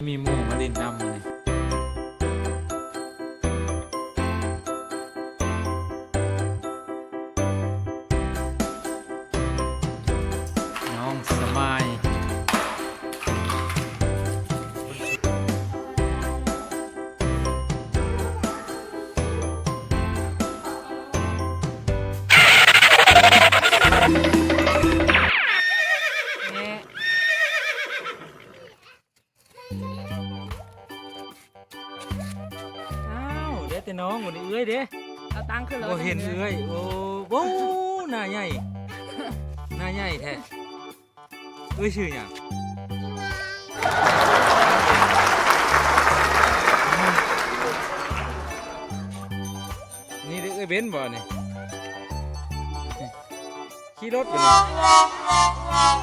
ມີໝູ່ມາຫຼິ້ນນຳມື້ນີ້ ນ້ອງສະໝາຍ. ອ້າວ ໄດ້ແຕ່ນ້ອງ ວັນນີ້ເອື້ອຍເດ້ ເອົາຕັ້ງຂຶ້ນເລີຍ ບໍ່ເຫັນເອື້ອຍ. ໂອ້ ໂອ້ ໜ້າໃຫຍ່ ໜ້າໃຫຍ່ແທ້. ເອື້ອຍຊື່ຫຍັງ? ນີ້ເດ້ ເອື້ອຍເບັນບໍ່ນີ້? ຂີ່ລົດຢູ່ນີ້.